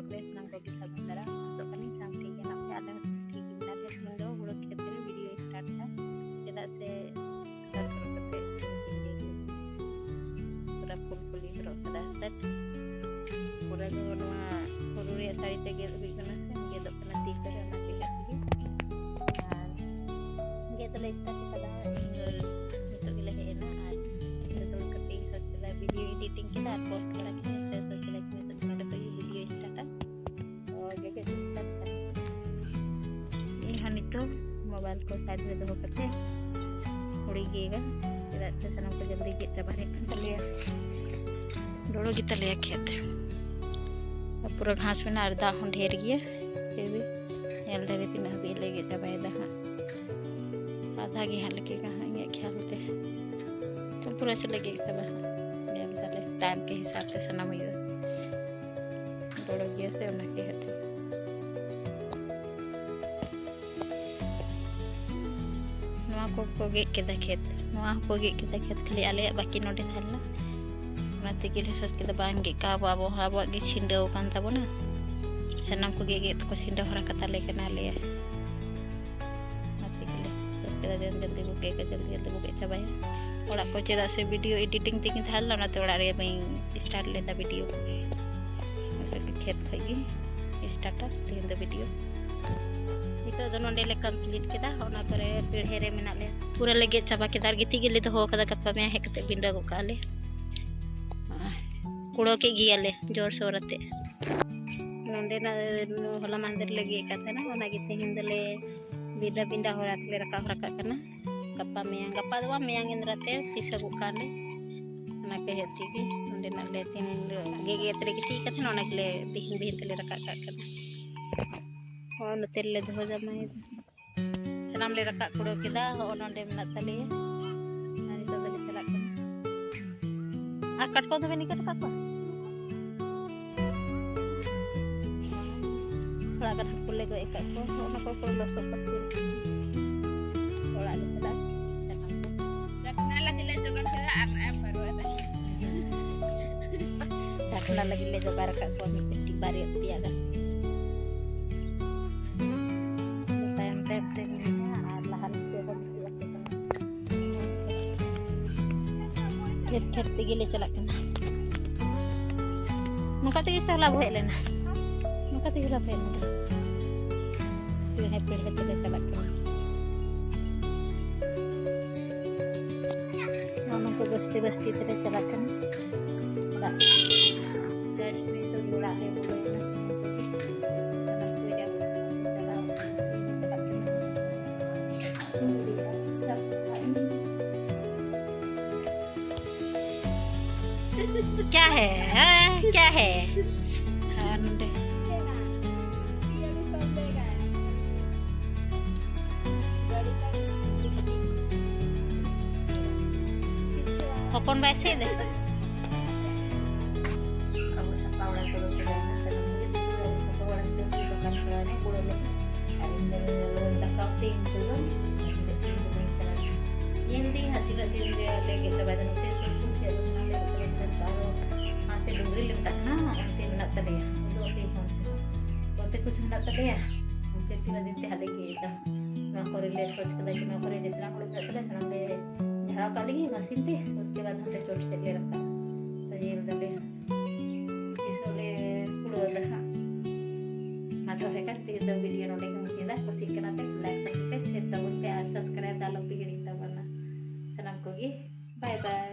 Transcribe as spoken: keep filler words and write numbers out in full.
ᱵᱮᱥ ᱱᱟᱢ ᱠᱚᱜᱮ ᱥᱟᱹᱜᱩᱱ ᱫᱟᱨᱟᱢ᱾ ᱟᱥᱚᱜ ᱠᱟᱹᱱᱟᱹᱧ ᱥᱟᱱᱟᱢ ᱴᱷᱤᱠ ᱜᱮ ᱦᱮᱱᱟᱜ ᱯᱮᱭᱟ᱾ ᱟᱞᱮ ᱦᱚᱸ ᱴᱷᱤᱠ ᱜᱮ ᱢᱮᱱᱟᱜ ᱞᱮᱭᱟ᱾ ᱛᱮᱦᱮᱧ ᱫᱚ ᱦᱩᱲᱩ ᱠᱷᱮᱛ ᱨᱮ ᱵᱷᱤᱰᱤᱭᱳ ᱥᱴᱟᱨᱴ ᱮᱫᱟ, ᱪᱮᱫᱟᱜ ᱥᱮ ᱥᱟᱨ ᱠᱚ ᱠᱟᱛᱮ ᱯᱩᱨᱟᱹ ᱯᱷᱩᱞ ᱯᱷᱩᱞᱤ ᱦᱚᱨᱚᱜ ᱠᱟᱫᱟ ᱥᱮᱴ᱾ ᱯᱩᱨᱟᱹ ᱫᱚ ᱱᱚᱣᱟ ᱦᱩᱲᱩ ᱨᱮᱭᱟᱜ ᱥᱟᱹᱲᱤ ᱛᱮ ᱜᱮᱫ ᱦᱩᱭᱩᱜ ᱠᱟᱱᱟ ᱥᱮ, ᱜᱮᱫᱚᱜ ᱠᱟᱱᱟ ᱛᱤ ᱠᱚᱨᱮ, ᱚᱱᱟ ᱛᱮ ᱜᱮᱫ ᱜᱮ᱾ ᱟᱨ ᱜᱮᱫ ᱫᱚᱞᱮ ᱥᱴᱟᱨᱴ ᱠᱟᱫᱟ᱾ ᱤᱧ ᱫᱚ ᱱᱤᱛᱚᱜ ᱜᱮᱞᱮ ᱦᱮᱡ ᱮᱱᱟ ᱟᱨ ᱤᱧ ᱫᱚ ᱫᱩᱲᱩᱵ ᱠᱟᱛᱮ ᱤᱧ ᱥᱚᱪ ᱠᱮᱫᱟ, ᱵᱷᱤᱰᱤᱭᱳ ᱮᱰᱤᱴᱤᱝ ᱠᱮᱫᱟ ᱟᱨ ᱯᱳᱥᱴ ᱵᱟᱲᱟ ᱠᱮᱫᱟ᱾ ᱥᱚᱪ ᱠᱮᱫᱟ ᱱᱤᱛᱚᱜ ᱱᱚᱰᱮ ᱠᱷᱚᱡ ᱜᱮ ᱵᱷᱤᱰᱤᱭᱳ ᱥᱴᱟᱨᱴᱟ᱾ ᱛᱚ ᱜᱮᱫ ᱜᱮᱫ ᱥᱴᱟᱨᱴ ᱠᱟᱱᱟ᱾ ᱤᱧ ᱦᱚᱸ ᱱᱤᱛᱚᱜ ᱢᱳᱵᱟᱭᱤᱞ ᱠᱚ ᱥᱟᱭᱤᱰ ᱨᱮ ᱫᱚᱦᱚ ᱠᱟᱛᱮ ᱦᱩᱲᱩᱧ ᱜᱮᱫᱟ, ᱪᱮᱫᱟᱜ ᱥᱮ ᱥᱟᱱᱟᱢ ᱠᱚ ᱡᱚᱞᱫᱤ ᱜᱮᱫ ᱪᱟᱵᱟ ᱦᱩᱭᱩᱜ ᱠᱟᱱ ᱛᱟᱞᱮᱭᱟ᱾ ᱰᱚᱲᱚ ᱜᱮᱛᱟᱞᱮᱭᱟ ᱠᱷᱮᱛ, ᱟᱨ ᱯᱩᱨᱟᱹ ᱜᱷᱟᱥ ᱢᱮᱱᱟᱜᱼᱟ ᱟᱨ ᱫᱟᱜ ᱦᱚᱸ ᱰᱷᱮᱨ ᱜᱮᱭᱟ᱾ ᱯᱷᱤᱨ ᱵᱷᱤ ᱧᱮᱞ ᱫᱟᱲᱮ ᱛᱤᱱᱟᱹᱜ ᱦᱟᱹᱵᱤᱡ ᱞᱮ ᱜᱮᱫ ᱪᱟᱵᱟᱭᱮᱫᱟ ᱦᱟᱸᱜ᱾ ᱟᱫᱷᱟ ᱜᱮ ᱦᱟᱸᱜ ᱞᱮ ᱜᱮᱫᱟ ᱦᱟᱸᱜ ᱤᱧᱟᱹᱜ ᱠᱷᱮᱭᱟᱞ ᱛᱮ᱾ ᱛᱚ ᱯᱩᱨᱟᱹ ᱥᱮᱫ ᱞᱮ ᱜᱮᱫ ᱪᱟᱵᱟ ᱦᱟᱸᱜ᱾ ᱧᱮᱞ ᱫᱟᱞᱮ ᱴᱟᱭᱤᱢ ᱠᱮ ᱦᱤᱥᱟᱵ ᱛᱮ ᱥᱟᱱᱟᱢ ᱦᱩᱭᱩᱜᱼᱟ᱾ ᱰᱚᱲᱚ ᱜᱮᱭᱟ ᱥᱮ ᱚᱱᱟ ᱠᱮ ᱦᱟᱸᱜ᱾ ᱱᱚᱣᱟ ᱠᱚ ᱠᱚ ᱜᱮᱫ ᱠᱮᱫᱟ ᱠᱷᱮᱛ, ᱱᱚᱣᱟ ᱦᱚᱸᱠᱚ ᱜᱮᱫ ᱠᱮᱫᱟ ᱠᱷᱮᱛ, ᱠᱷᱟᱹᱞᱤ ᱟᱞᱮᱭᱟᱜ ᱵᱟᱹᱠᱤ ᱱᱚᱰᱮ ᱛᱟᱦᱮᱸ ᱞᱮᱱᱟ᱾ ᱚᱱᱟ ᱛᱮᱜᱮ ᱞᱮ ᱥᱚᱪ ᱠᱮᱫᱟ ᱵᱟᱝ ᱜᱮᱫ ᱠᱟᱜᱼᱟ ᱵᱚ, ᱟᱵᱚ ᱦᱚᱸ ᱟᱵᱚᱣᱟᱜ ᱜᱮ ᱪᱷᱤᱸᱰᱟᱹᱣ ᱟᱠᱟᱱ ᱛᱟᱵᱚᱱᱟ᱾ ᱥᱟᱱᱟᱢ ᱠᱚᱜᱮ ᱜᱮᱫ ᱠᱚ ᱪᱷᱤᱸᱰᱟᱹᱣ ᱦᱚᱨᱟ ᱠᱟᱛᱟ ᱞᱮ ᱠᱟᱱᱟ ᱟᱞᱮᱭᱟᱜ᱾ ᱚᱱᱟ ᱛᱮᱜᱮ ᱞᱮ ᱥᱚᱪ ᱠᱮᱫᱟ ᱡᱮ ᱡᱚᱞᱫᱤ ᱵᱚ ᱜᱮᱫ ᱠᱟᱜᱼᱟ, ᱡᱚᱞᱫᱤ ᱡᱚᱞᱫᱤ ᱵᱚ ᱜᱮᱫ ᱪᱟᱵᱟᱭᱟ ᱚᱲᱟᱜ ᱠᱚ, ᱪᱮᱫᱟᱜ ᱥᱮ ᱵᱷᱤᱰᱤᱭᱳ ᱮᱰᱤᱴᱤᱝ ᱛᱮᱜᱮ ᱛᱟᱦᱮᱸ ᱞᱮᱱᱟ, ᱚᱱᱟᱛᱮ ᱚᱲᱟᱜ ᱨᱮ ᱵᱟᱹᱧ ᱥᱴᱟᱨᱴ ᱞᱮᱫᱟ ᱵᱷᱤᱰᱤᱭᱳ᱾ ᱠᱷᱮᱛ ᱠᱷᱚᱡ ᱜᱮ ᱥᱴᱟᱨᱴᱟ ᱛᱮᱦᱮᱧ ᱫᱚ ᱵᱷᱤᱰᱤᱭᱳ᱾ ᱱᱤᱛᱚᱜ ᱫᱚ ᱱᱚᱸᱰᱮ ᱞᱮ ᱠᱚᱢᱯᱞᱤᱴ ᱠᱮᱫᱟ, ᱚᱱᱟ ᱠᱚᱨᱮ ᱯᱤᱲᱦᱮ ᱨᱮ ᱢᱮᱱᱟᱜ ᱞᱮᱭᱟ᱾ ᱯᱩᱨᱟᱹ ᱞᱮ ᱜᱮᱫ ᱪᱟᱵᱟ ᱠᱮᱫᱟ ᱟᱨ ᱜᱤᱛᱤᱡ ᱜᱮᱞᱮ ᱫᱚᱦᱚ ᱠᱟᱫᱟ, ᱜᱟᱯᱟ ᱢᱮᱭᱟᱝ ᱦᱮᱡ ᱠᱟᱛᱮ ᱵᱤᱸᱰᱟᱹ ᱜᱚᱫ ᱠᱟᱜᱼᱟ ᱞᱮ᱾ ᱠᱩᱲᱟᱹ ᱠᱮᱫ ᱜᱮᱭᱟᱞᱮ ᱡᱳᱨ ᱥᱳᱨ ᱟᱛᱮ᱾ ᱱᱚᱸᱰᱮᱱᱟᱜ ᱦᱚᱞᱟ ᱢᱟᱦᱫᱮᱨ ᱞᱮ ᱜᱮᱫ ᱠᱟᱜ ᱛᱟᱦᱮᱱᱟ, ᱚᱱᱟᱜᱮ ᱛᱮᱦᱮᱧ ᱫᱚᱞᱮ ᱵᱤᱸᱰᱟᱹ ᱵᱤᱸᱰᱟᱹ ᱦᱚᱨᱟ ᱛᱮᱞᱮ ᱨᱟᱠᱟᱵ ᱨᱟᱠᱟᱵ ᱠᱟᱱᱟ᱾ ᱜᱟᱯᱟ ᱢᱮᱭᱟᱝ, ᱜᱟᱯᱟ ᱫᱚ ᱵᱟᱝ, ᱢᱮᱭᱟᱝ ᱮᱸᱫᱽᱨᱟ ᱛᱮ ᱛᱤᱥᱟᱹᱜᱚᱜ ᱠᱟᱜ ᱞᱮ᱾ ᱚᱱᱟ ᱠᱚ ᱦᱮᱡ ᱛᱮᱜᱮ ᱱᱚᱸᱰᱮᱱᱟᱜ ᱞᱮ ᱛᱤᱱ ᱜᱮᱫ ᱜᱮᱫ ᱨᱮ ᱜᱤᱛᱤᱡ ᱠᱟᱛᱮ ᱚᱱᱟ ᱜᱮᱞᱮ ᱵᱤᱦᱤᱱ ᱵᱤᱦᱤᱱ ᱛᱮᱞᱮ ᱨᱟᱠᱟᱵ ᱠᱟᱜ ᱠᱟᱱᱟ᱾ ᱦᱚᱸ, ᱱᱚᱛᱮ ᱨᱮᱞᱮ ᱫᱚᱦᱚ ᱡᱟᱢᱟᱭᱮᱫᱟ᱾ ᱥᱟᱱᱟᱢ ᱞᱮ ᱨᱟᱠᱟᱵ ᱠᱩᱲᱟᱹᱣ ᱠᱮᱫᱟ᱾ ᱦᱚᱸᱜᱼᱚ ᱱᱚᱸᱰᱮ ᱢᱮᱱᱟᱜ ᱛᱟᱞᱮᱭᱟ᱾ ᱟᱨ ᱱᱤᱛᱚᱜ ᱫᱚᱞᱮ ᱪᱟᱞᱟᱜ ᱠᱟᱱᱟ᱾ ᱟᱨ ᱠᱟᱴᱠᱚᱢ ᱫᱚᱵᱮᱱ ᱤᱠᱟᱹ ᱦᱚᱴᱚ ᱠᱟᱜ ᱠᱚᱣᱟ? ᱛᱷᱚᱲᱟ ᱜᱟᱱ ᱦᱟᱹᱠᱩ ᱞᱮ ᱜᱚᱡ ᱟᱠᱟᱫ ᱠᱚᱣᱟ᱾ ᱦᱚᱸᱜᱼᱚ ᱱᱟ ᱠᱚ ᱠᱚ ᱞᱚᱥᱚᱫ ᱠᱟᱛᱮ ᱚᱲᱟᱜ ᱞᱮ ᱪᱟᱞᱟᱜᱼᱟ᱾ ᱪᱟᱠᱷᱱᱟ ᱞᱟᱹᱜᱤᱫ ᱞᱮ ᱡᱚᱜᱟᱲ ᱠᱮᱫᱟ ᱟᱨ ᱱᱚᱜᱼᱚᱭ ᱯᱟᱹᱨᱣᱟᱹ ᱫᱟᱜ᱾ ᱪᱟᱠᱷᱱᱟ ᱞᱟᱹᱜᱤᱫ ᱞᱮ ᱡᱚᱜᱟᱲ ᱟᱠᱟᱫ ᱠᱚᱣᱟ ᱢᱤᱫ ᱯᱮᱴᱤ᱾ ᱵᱟᱨᱭᱟ ᱯᱮᱭᱟ ᱜᱟᱱ᱾ ᱛᱟᱭᱚᱢ ᱛᱟᱭᱚᱢ ᱛᱮ ᱢᱮᱱᱟᱭᱟ ᱟᱨ ᱞᱟᱦᱟ ᱞᱟᱦᱟ ᱛᱮ ᱵᱚᱱ ᱤᱫᱤᱭᱟ᱾ ᱠᱷᱮᱛ ᱠᱷᱮᱛ ᱛᱮᱜᱮ ᱞᱮ ᱪᱟᱞᱟᱜ ᱠᱟᱱᱟ᱾ ᱱᱚᱝᱠᱟ ᱛᱮᱜᱮ ᱥᱮ ᱦᱚᱞᱟ ᱵᱚ ᱦᱮᱡ ᱞᱮᱱᱟ, ᱱᱚᱝᱠᱟ ᱛᱮᱜᱮ ᱦᱚᱞᱟ ᱵᱚ ᱦᱮᱡ ᱞᱮᱱᱟ᱾ ᱯᱤᱲᱦᱮ ᱯᱤᱲᱦᱮ ᱛᱮᱞᱮ ᱪᱟᱞᱟᱜ ᱠᱟᱱᱟ᱾ ᱱᱚᱜᱼᱚ ᱱᱚᱝᱠᱟ ᱵᱟᱥᱛᱤ ᱵᱟᱥᱛᱤ ᱛᱮᱞᱮ ᱪᱟᱞᱟᱜ ᱠᱟᱱᱟ ᱚᱲᱟᱜ᱾ Just ᱱᱤᱛᱚᱜ ᱜᱮ ᱚᱲᱟᱜ ᱞᱮ ᱵᱚᱞᱚᱭᱮᱱᱟ᱾ ᱥᱟᱱᱟᱢ ᱠᱚ ᱮᱴᱟᱜ ᱵᱟᱥᱛᱤ ᱠᱚ ᱪᱟᱞᱟᱣ ᱟᱠᱟᱱᱟ᱾ ᱪᱟᱞᱟᱜ ᱠᱟᱱᱟ᱾ क्या है? हाँ, क्या है? हाँ, नंदे। ᱦᱚᱯᱚᱱ ᱵᱟᱭ ᱥᱮᱫ ᱫᱟ᱾ ᱟᱵᱚ ᱥᱟᱯᱷᱟ ᱚᱲᱟᱜ ᱠᱚᱫᱚ ᱪᱟᱵᱟᱭᱮᱱᱟ, ᱥᱟᱱᱟᱢ ᱠᱚᱜᱮ ᱛᱤᱦᱤᱧ ᱫᱚ ᱟᱵᱚ ᱥᱟᱯᱷᱟ ᱚᱲᱟᱜ ᱠᱚᱫᱚ ᱫᱚᱠᱟᱱ ᱥᱮᱬᱟ ᱨᱮ ᱜᱚᱲᱚ ᱞᱟᱹᱜᱤᱫ᱾ ᱟᱨ ᱤᱧ ᱫᱚ ᱫᱟᱠᱟ ᱩᱛᱩ ᱤᱧ ᱛᱮᱫᱚ ᱤᱧ ᱫᱚ ᱵᱟᱹᱧ ᱪᱟᱞᱟᱜᱼᱟ᱾ ᱧᱮᱞ ᱫᱟᱹᱧ ᱦᱟᱸᱜ ᱛᱤᱱᱟᱹᱜ ᱫᱤᱱ ᱨᱮ ᱟᱞᱮ ᱜᱮᱫ ᱪᱟᱵᱟᱭ ᱫᱟ᱾ ᱱᱚᱛᱮ ᱥᱩᱨ ᱥᱩᱨ ᱛᱮ ᱟᱫᱚ ᱥᱟᱱᱟᱢ ᱞᱮ ᱜᱮᱫ ᱪᱟᱵᱟᱭ ᱫᱟ᱾ ᱛᱟᱨ ᱦᱟᱱᱛᱮ ᱰᱩᱝᱨᱤ ᱞᱮ ᱢᱮᱛᱟᱜ ᱠᱟᱱᱟ, ᱚᱱᱛᱮ ᱢᱮᱱᱟᱜ ᱛᱟᱞᱮᱭᱟ᱾ ᱟᱫᱚ ᱟᱯᱮ ᱦᱚᱸ ᱚᱱᱛᱮ ᱠᱩᱪ ᱢᱮᱱᱟᱜ ᱛᱟᱞᱮᱭᱟ, ᱚᱱᱛᱮ ᱛᱤᱱᱟᱹᱜ ᱫᱤᱱ ᱛᱮ ᱦᱟᱸᱜ ᱞᱮ ᱜᱮᱫ ᱮᱫᱟ᱾ ᱱᱚᱣᱟ ᱠᱚᱨᱮ ᱞᱮ ᱥᱚᱪ ᱠᱟᱫᱟ ᱡᱮ ᱱᱚᱣᱟ ᱠᱚᱨᱮ ᱡᱮᱛᱱᱟ ᱦᱩᱲᱩ ᱢᱮᱱᱟᱜ ᱛᱟᱞᱮᱭᱟ ᱥᱟᱱᱟᱢ ᱞᱮ ᱡᱷᱟᱲᱟᱣ ᱠᱟᱜ ᱞᱮᱜᱮ ᱢᱮᱥᱤᱱ ᱛᱮ, ᱩᱥᱠᱮ ᱵᱟᱫ ᱦᱟᱱᱛᱮ ᱪᱚᱴ ᱥᱮᱫ ᱞᱮ ᱨᱟᱠᱟᱵᱟ᱾ ᱛᱚ ᱧᱮᱞ ᱫᱟᱞᱮ ᱛᱤᱥ ᱦᱚᱸ ᱞᱮ ᱠᱩᱲᱟᱹᱣ ᱫᱟ ᱦᱟᱸᱜ᱾ ᱢᱟ ᱛᱚᱵᱮ ᱠᱷᱟᱱ ᱛᱮᱦᱮᱧ ᱫᱚ ᱵᱷᱤᱰᱤᱭᱳ ᱱᱚᱰᱮ ᱜᱮ ᱢᱩᱪᱟᱹᱫᱟ᱾ ᱠᱩᱥᱤᱜ ᱠᱟᱱᱟ ᱯᱮ ᱞᱟᱭᱤᱠ ᱛᱟᱵᱚᱱ ᱯᱮ, ᱥᱮᱭᱟᱨ ᱛᱟᱵᱚᱱ ᱯᱮ ᱟᱨ ᱥᱟᱵᱥᱠᱨᱟᱭᱤᱵ ᱫᱚ ᱟᱞᱚ ᱯᱮ ᱦᱤᱲᱤᱧ ᱛᱟᱵᱚᱱᱟ᱾ ᱥᱟᱱᱟᱢ ᱠᱚᱜᱮ ᱵᱟᱭ ᱵᱟᱭ᱾